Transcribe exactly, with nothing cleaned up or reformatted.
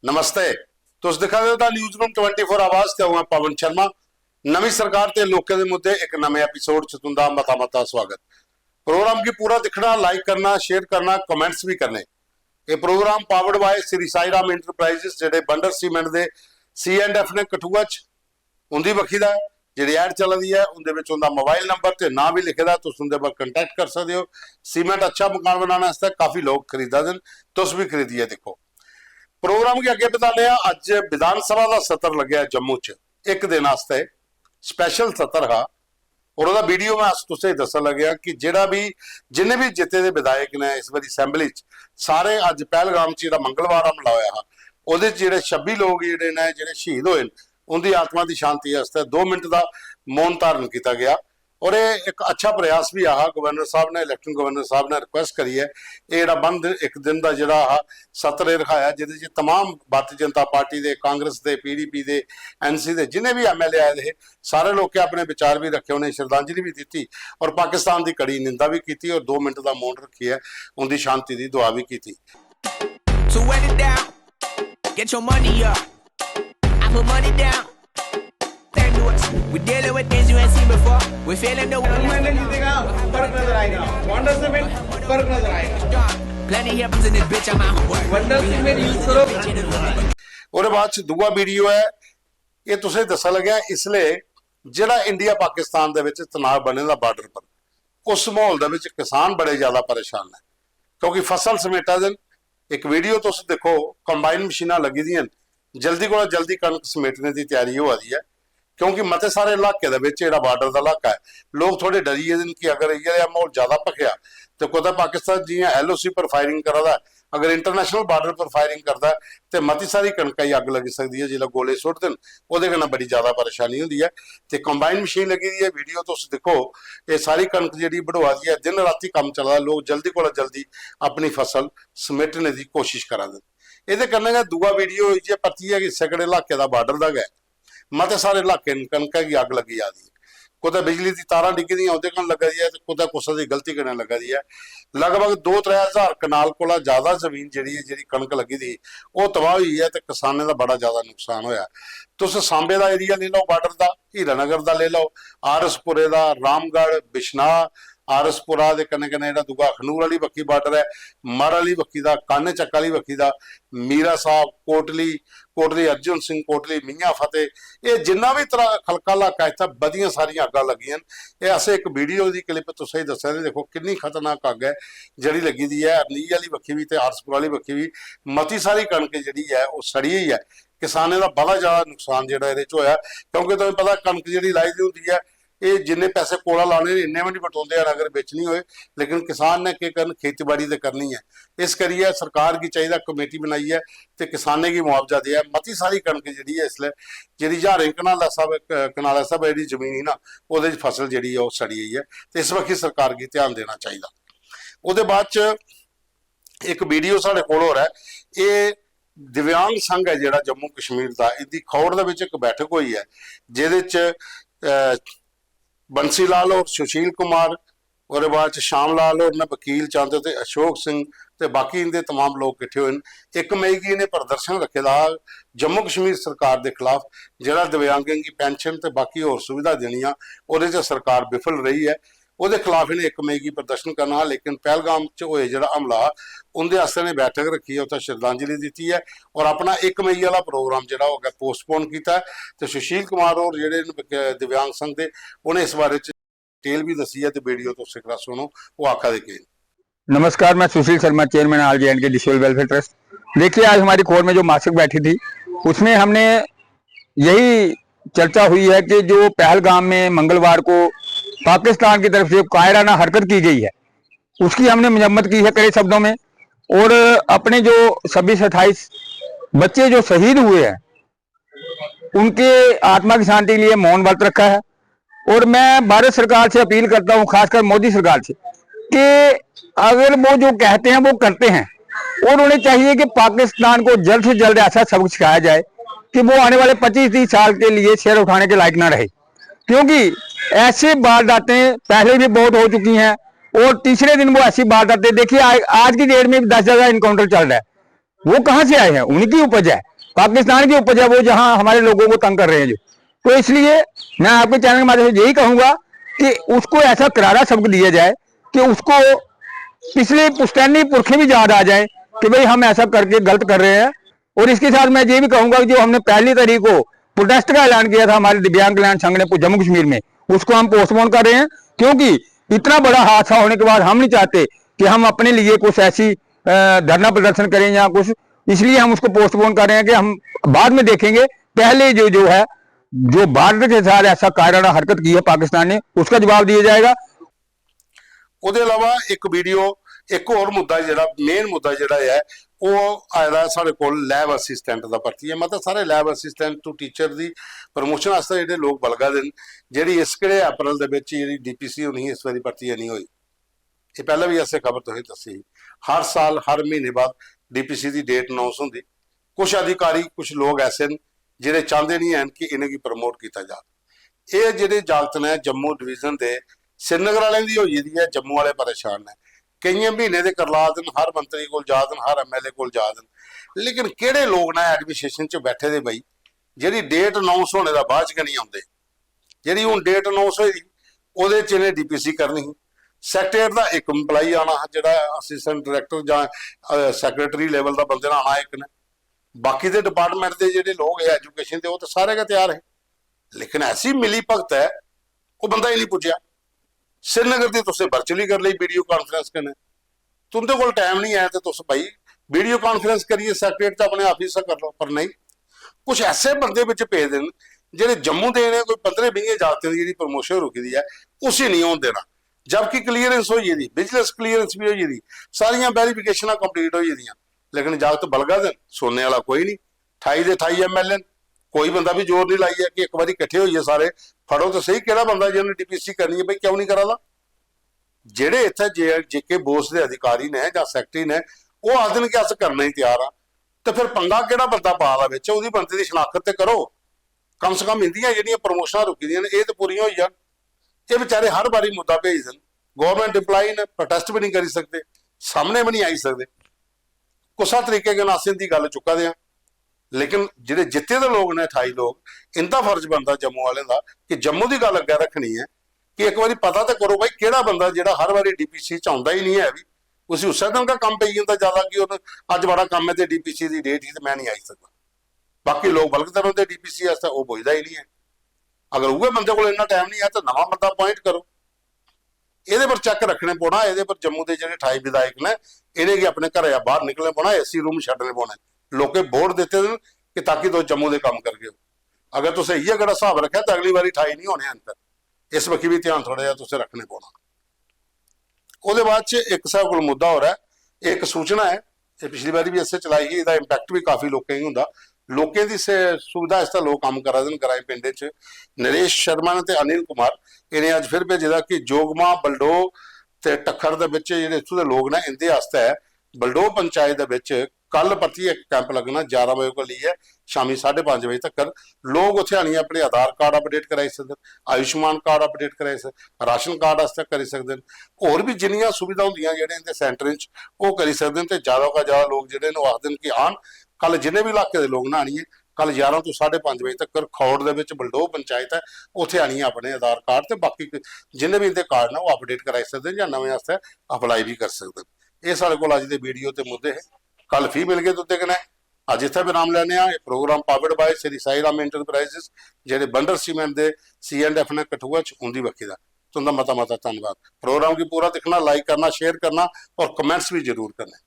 नमस्ते। तुस दिक्खा दे ओ दा न्यूज़ रूम ट्वेंटी फ़ोर आवाज ते अ'ऊं आं पवन शर्मा। नमीं सरकार ते लोकें दे मुद्दे इक नमें एपिसोड च तुं'दा मता मता स्वागत। प्रोग्राम गी पूरा दिक्खना, लाइक करना, शेयर करना, कमेंट्स बी करने। एह् programme powered by Shri Sai Ram enterprises, जेह्ड़े बंडर सीमेंट दे सी एंड एफ ने कठुआ च, उं'दी बक्खी दा ऐ। जेह्ड़ी ऐड चला दी ऐ, उं'दे बिच उं'दा मोबाइल नंबर ते नांऽ बी लिखे दा, तुस उं'दे पर कंटैक्ट करी सकदे ओ। सीमेंट अच्छा मकान बनाने आस्तै काफी लोक खरीदा दे न, तुस बी खरीदियै दिक्खो। प्रोग्राम गी अग्गें बधाने आं। अज्ज विधानसभा दा सत्र लग्गेआ जम्मू च, इक दिन आस्तै स्पेशल सत्र हा। और ओह्दा वीडियो में अस तुसें दस्सन लगे आं कि जेह्ड़ा बी, जिन्ने बी जित्ते दे विधायक ने इस बारी असैंबली च, सारे अज्ज पहलगाम च जेह्ड़ा मंगलवार हमला होया हा, ओह्दे च जेह्ड़े छब्बी लोक जेह्ड़े ने, जेह्ड़े शहीद होए न, उं'दी आत्मा दी शांति आस्तै दो मिनट दा मौन धारण कीता गेआ। और एह् इक अच्छा प्रयास बी हा। गवर्नर साहब ने, लेफ्टिनेंट गवर्नर साहब ने रिक्वेस्ट करियै एह् जेह्ड़ा बंद इक दिन दा जेह्ड़ा हा सत्र एह् रखाया, जेह्दे च तमाम भारतीय जनता पार्टी दे, कांग्रेस दे, पीडीपी दे, एनसी दे जिन्ने बी एमएलए आए दे हे, सारे लोकें अपने विचार बी रखे, उ'नें श्रद्धांजलि बी दित्ती और पाकिस्तान दी कड़ी निंदा बी कीती और दो मिनट दा मौन रखियै उं'दी शांति दी दुआ बी कीती। So write it down, get your money up. I put money down. Thank you. We're dealing with things you ain't seen before. We're feeling the मैंने जीतेगा, फर्क नजर आएगा। वंडर सीमेंट, फर्क नजर आएगा। Plenty happens in this bitch, I'm out of work. Wonder cement use करो। ओह्दे बाद च दूआ वीडियो ऐ, एह् तुसें दस्सन लग्गेआ इसलै, जेह्ड़ा इंडिया पाकिस्तान दे बिच तनाव बने दा बार्डर पर, उस माहौल दे बिच किसान बड़े ज्यादा परेशान न, क्योंकि फसल समेटा दे न। इक वीडियो तुस दिक्खो, कंबाइन मशीनां लग्गी दियां न, जल्दी कोला जल्दी कनक समेटने दी त्यारी होआ दी ऐ, क्योंकि मते सारे इलाके दे बिच जेह्ड़ा बार्डर दा इलाका ऐ, लोक थोड़े डरी गेदे न कि अगर इ'यै जेहा माहौल ज्यादा भखेआ ते कुतै पाकिस्तान जि'यां एलओसी पर फायरिंग करा दा ऐ, अगर इंटरनेशनल बार्डर पर फायरिंग करदा ऐ ते मती सारी कनका गी अग्ग लग्गी सकदी ऐ। जिसलै गोले सुट्टदे न, ओह्दे कन्नै बड़ी ज्यादा परेशानी होंदी ऐ। ते कंबाइन मशीन लग्गी दी ऐ, वीडियो तुस दिक्खो, एह् सारी कनक जेह्ड़ी बढोआ दी ऐ, दिन रातीं कम्म चला दा, लोक जल्दी कोला जल्दी अपनी फसल समेटने दी कोशिश करा दे न। एह्दे कन्नै गै दूआ वीडियो इ'यै परतियै कि इस्सै केह्ड़े इलाके दा, बार्डर दा गै, मते सारे इलाके न, कनका गी अग्ग लग्गी जा दी ऐ। कुतै बिजली दी तारां डिग्गी दियां, ओह्दे कन्नै लग्गा दी ऐ, ते कुतै कुसै दी गलती कन्नै लग्गा दी ऐ। लगभग दो त्रै ज्हार कनाल कोला ज्यादा जमीन जेह्ड़ी ऐ, जेह्ड़ी कनक लग्गी दी ही, ओह् तबाह होई ऐ ते किसानें दा बड़ा ज्यादा नुकसान होया। तुस सांबे दा एरिया लेई लैओ, बार्डर दा, हीरानगर दा लेई लैओ, आर एस पुरे दा, रामगढ़, बिश्नाह, आर एस पुरा दे कन्नै कन्नै जेह्ड़ा दूआ अखनूर आह्ली बक्खी बार्डर ऐ, मढ़ आह्ली बक्खी दा, काने चक्क आह्ली बक्खी दा, मीरा साहब, कोटली, कोटली अर्जुन सिंह, कोटली मियां फतेह, एह् जिन्ना बी तरा-, खलका इलाका इत्थै बड़ियां सारियां अग्गां लग्गियां न। एह् असें इक वीडियो दी क्लिप तुसेंगी दस्सा दे, दिक्खो किन्नी खतरनाक अग्ग ऐ जेह्ड़ी लग्गी दी ऐ। अरनील आह्ली बक्खी बी ते आर एस पुरा आह्ली बक्खी बी मती सारी कनक जेह्ड़ी ऐ ओह् सड़ी गेई ऐ। किसानें दा बड़ा ज्यादा नुकसान जेह्ड़ा एह्दे च होया, क्योंकि तुसें पता कनक जेह्ड़ी लाई दी होंदी ऐ, एह् जिन्ने पैसे कोला लाने न, इन्ने बी निं बटोंदे हैन अगर बेचनी होए। लेकिन किसान ने केह् करन, खेतीबाड़ी ते करनी ऐ। इस करियै सरकार गी चाहिदा कमेटी बनाइयै ते किसानें गी मुआवजा देऐ। मती सारी कनक जेह्ड़ी ऐ इसलै, जेह्ड़ी ज्हारें कनाला स्हाबै, क-, कनाला स्हाबै जेह्ड़ी जमीन ही ना, ओह्दे च फसल जेह्ड़ी ऐ ओह् सड़ी गेई ऐ। ते इस बक्खी सरकार गी ध्यान देना चाहिदा। ओह्दे बाद च इक वीडियो साढ़े कोल होर ऐ, एह् दिव्यांग संघ ऐ जेह्ड़ा जम्मू कश्मीर दा, इं'दी खौड़ दे बिच इक बैठक होई ऐ, जेह्दे च, अ, बंसी लाल होर, सुशील कुमार, ओह्दे बाद च श्याम लाल होर न, वकील चंद ते अशोक सिंह ते बाकी इं'दे तमाम लोक किट्ठे होए न। इक मई गी इ'नें प्रदर्शन रक्खे दा हा जम्मू कश्मीर सरकार दे खिलाफ, जेह्ड़ा दिव्यांगें गी पेंशन ते बाकी होर सुविधा देनियां, ओह्दे च सरकार विफल रेही ऐ। ओह्दे खिलाफ इ'नें इक मई गी प्रदर्शन करना हा, लेकिन पहलगाम च होए जेह्ड़ा हमला हा, उं'दे आस्तै इ'नें बैठक रक्खी ऐ, उत्थै श्रद्धांजलि दित्ती ऐ और अपना इक मई आह्ला प्रोग्राम जेह्ड़ा ओह् अग्गें पोस्टपोन कीता ऐ। ते सुशील कुमार होर जेह्ड़े न, अ, दिव्यांग संघ दे, उ'नें इस बारे च डिटेल बी दस्सी ऐ। ते वीडियो तुस इक बार सुनो, ओह् आखा दे केह् न। नमस्कार, मैं Sushil Sharma, chairman all J and K disable welfare trust. देखिए, आज हमारी कोर में जो मासिक बैठी थी, उसमें हमने यही चर्चा हुई है कि जो पहलगाम में मंगलवार को पाकिस्तान की तरफ से कायराना हरकत की गई है, उसकी हमने मजम्मत की है कड़े शब्दों में। और अपने जो छब्बीस अट्ठाईस बच्चे जो शहीद हुए हैं, उनके आत्मा की शांति के लिए मौन व्रत रखा है। और मैं भारत सरकार से अपील करता हूं, खासकर मोदी सरकार से, कि अगर वो जो कहते हैं, वो करते हैं, और उन्हें चाहिए कि पाकिस्तान को जल्द से जल्द ऐसा सबक सिखाया जाए कि वो आने वाले पच्चीस तीस साल के लिए सिर उठाने के लायक ना रहे, क्योंकि ऐसी वारदातें पहले भी बहुत हो चुकी हैं और तीसरे दिन वो ऐसी वारदातें, देखिए, आ-, आज की डेट में भी दस जगह इनकाउंटर चल रहा है। वो कहाँ से आए हैं? उनकी उपज है, पाकिस्तान की उपज है वो, जहाँ हमारे लोगों को तंग कर रहे हैं जो। तो इसलिए मैं आपके चैनल के माध्यम से यही कहूँगा कि उसको ऐसा करारा सबक दिया जाए कि उसको पिछले पुश्तैनी पुरखे भी याद आ जाए कि भाई, हम ऐसा करके गलत कर रहे हैं। और इसके साथ मैं ये भी कहूँगा कि जो हमने पहली तारीख को प्रोटेस्ट का ऐलान किया था हमारे दिव्यांग कल्याण संघ ने जम्मू कश्मीर में, उसको हम पोस्टपोन कर रहे हैं, क्योंकि इतना बड़ा हादसा होने के बाद हम नहीं चाहते कि हम अपने लिए कुछ ऐसी, अ, धरना प्रदर्शन करें या कुछ, इसलिए हम उसको पोस्टपोन कर रहे हैं कि हम बाद में देखेंगे। पहले जो जो है, जो भारत के साथ ऐसा कायराना हरकत की है पाकिस्तान ने, उसका जवाब दिया जाएगा। ओह्दे इलावा इक वीडियो, इक होर मुद्दा जेह्ड़ा, मेन मुद्दा जेह्ड़ा ऐ, ओह् आए दा साढ़े कोल लैब असिस्टेंट दा भर्ती ऐ। मतलब, सारे लैब असिस्टेंट टू टीचर दी प्रमोशन आस्तै जेह्ड़े लोक बलगा दे न, जेह्ड़ी इस केह्ड़े अप्रैल दे बिच जेह्ड़ी डीपीसी होनी ही, इस बारी भर्ती नेईं होई। एह् पैह्लें बी असें खबर तुसेंगी दस्सी ही। हर साल, हर म्हीने बाद डीपीसी दी डेट अनाउंस होंदी। कुछ अधिकारी, कुछ लोक ऐसे न जेह्ड़े चांह्दे निं हैन कि इ'नेंगी प्रमोट कीता जा। एह् जेह्ड़े जागत न जम्मू डिवीजन दे, श्रीनगर आह्लें दी होई गेदी ऐ, जम्मू आह्ले परेशान न। केइयें म्हीने दे करलाद न, हर मंत्री कोल जा दे न, हर एमएलए कोल जा दे न, लेकिन केह्ड़े लोक न एडमिनिस्ट्रेशन च बैठे दे भाई, जेह्ड़ी डेट अनाउंस होने दा बाद च गै निं औंदे? जेह्ड़ी हून डेट अनाउंस होई दी, ओह्दे च इ'नें डीपीसी करनी ही। सैक्रेटरी दा इक एम्प्लाई आना हा, जेह्ड़ा असिस्टेंट डायरेक्टर जां सैक्रेटरी लेवल दा बंदे ने आना इक ने। बाकी दे डिपार्टमेंट दे जेह्ड़े लोक हे एजुकेशन दे, ओह् ते सारे गै त्यार हे, लेकिन ऐसी मिली भगत ऐ, ओह् बंदा ही निं पुज्जेआ। श्रीनगर दी तुसें वर्चुअली करी लेई वीडियो कांफ्रेंस कन्नै, तुं'दे कोल टाइम निं ऐ ते तुस भाई वीडियो कांफ्रेंस करियै सैक्रेटरी च अपने आफिस च कर लो, पर नेईं, कुछ ऐसे बंदे बिच पेदे न जेह्ड़े जम्मू दे इ'नें कोई पंदरें बीहें जागतें दी जेह्ड़ी प्रमोशन रुकी दी ऐ, उसी नेईं होन देना। जबकि क्लीयरेंस होई गेदी, बिजनेस क्लीयरेंस बी होई गेदी, सारियां वेरिफिकेशनां कंप्लीट होई गेदियां, लेकिन जागत बलगा दे न, सुनने आह्ला कोई निं। ठाई दे ठाई एमएलए न, कोई बंदा बी जोर निं लाइयै कि इक बारी किट्ठे होइयै सारे फड़ो ते स्हेई, केह्ड़ा बंदा जि'नें डीपीसी करनी ऐ, भाई क्यों निं करा दा? जेह्ड़े इत्थै जे जेके बोस दे अधिकारी ने जां सैक्रेटरी ने, ओह् आखदे न कि अस करने गी त्यार आं, ते फिर पंगा केह्ड़ा बंदा पा दा बिच? ओह्दी बंदे दी शनाख्त ते करो, कम से कम इंदियां जेह्ड़ियां प्रमोशनां रुकी दियां न, एह् ते पूरियां होई जान। एह् बेचारे हर बारी मुद्दा भेजदे न, गौरमेंट एम्प्लाई न, प्रोटेस्ट बी निं करी सकदे, सामने बी निं आई सकदे। कुसै तरीके कन्नै अस इंदी गल्ल चुक्का दे आं, लेकिन जेह्ड़े जित्ते दे लोक न, ठाई लोक, इंदा फर्ज बनदा जम्मू आह्लें दा कि जम्मू दी गल्ल अग्गें रक्खनी ऐ कि इक बारी पता ते करो भाई, केह्ड़ा बंदा जेह्ड़ा हर बारी डीपीसी च औंदा ही निं ऐ, बी उसी उस्सै दिन गै कम्म पेई जंदा, ज्यादा कि उन्न अज्ज बड़ा कम्म ऐ ते डीपीसी दी डेट ही ते में निं आई सकदा। बाकी लोक बलगदे रौंह्दे डीपीसी आस्तै, ओह् पुजदा ही निं ऐ। अगर उ'ऐ बंदे कोल इन्ना टाइम निं ऐ ते नमां बंदा अपॉइंट करो। एह्दे पर चैक रक्खने पौना, एह्दे पर जम्मू दे जेह्ड़े ठाई विधायक न, इ'नेंगी अपने घरै दा बाह्र निकलने पौना, एसी रूम छड्डने पौने। लोकें वोट दित्ते दे न कि ताकि तुस जम्मू दे कम्म करगे ओ। अगर तुसें इ'यै केह्ड़ा स्हाब रक्खेआ ते अगली बारी ठाई निं होने हैन। फिर इस बक्खी बी ध्यान थोह्ड़ा जेहा तुसें रक्खने पौना। ओह्दे बाद च इक साढ़े कोल मुद्दा होर ऐ, इक सूचना ऐ, एह् पिछली बारी बी असें चलाई ही, एह्दा इम्पैक्ट बी काफी लोकें गी होंदा। लोकें दी से-, सुविधा आस्तै लोक कम्म करा दे न ग्राईं पिंडें च। नरेश शर्मा ने ते अनिल कुमार, इ'नें अज्ज फिर भेजे दा कि जोगमा, बलडोह ते टक्खर दे बिच जेह्ड़े इत्थूं दे लोक न, इं'दे आस्तै बलडोह पंचायत दे बिच कल परतियै इक कैंप लग्गना, ग्यारह बजे कोला लेइयै शामी साढ़े पंज बजे तक्कर। लोक उत्थै आनियै अपने आधार कार्ड अपडेट कराई सकदे न, आयुष्मान कार्ड अपडेट कराई सकदे, राशन कार्ड आस्तै करी सकदे न, होर बी जिन्नियां सुविधां होंदियां जेह्ड़े इं'दे सैंटरें च, ओह् करी सकदे न। ते जैदा कोला जैदा लोक जेह्ड़े न, ओह् आखदे न कि आन, कल जिन्ने बी इलाके दे लोक न, आनियै कल ग्यारह तो साढ़े पंज बजे तक्कर खौड़ दे बिच बलडोह पंचायत ऐ, उत्थै आनियै अपने आधार कार्ड ते बाकी जिन्ने बी इं'दे कार्ड न, ओह् अपडेट कराई सकदे न जां नमें आस्तै अप्लाई बी करी सकदे न। एह् साढ़े कोल अज्ज दे वीडियो ते मुद्दे हे। कल फ्ही मिलगे तुं'दे कन्नै। अज्ज इत्थै विराम लैने आं। एह् programme powered by Shri Sai Ram enterprises, जेह्ड़े बंडल सीमेंट दे सी एंड एफ ने कठुआ च, उं'दी बक्खी दा। तुं'दा मता मता धन्नवाद। प्रोग्राम गी पूरा दिक्खना, लाइक करना, शेयर करना और कमेंट्स बी जरूर करने।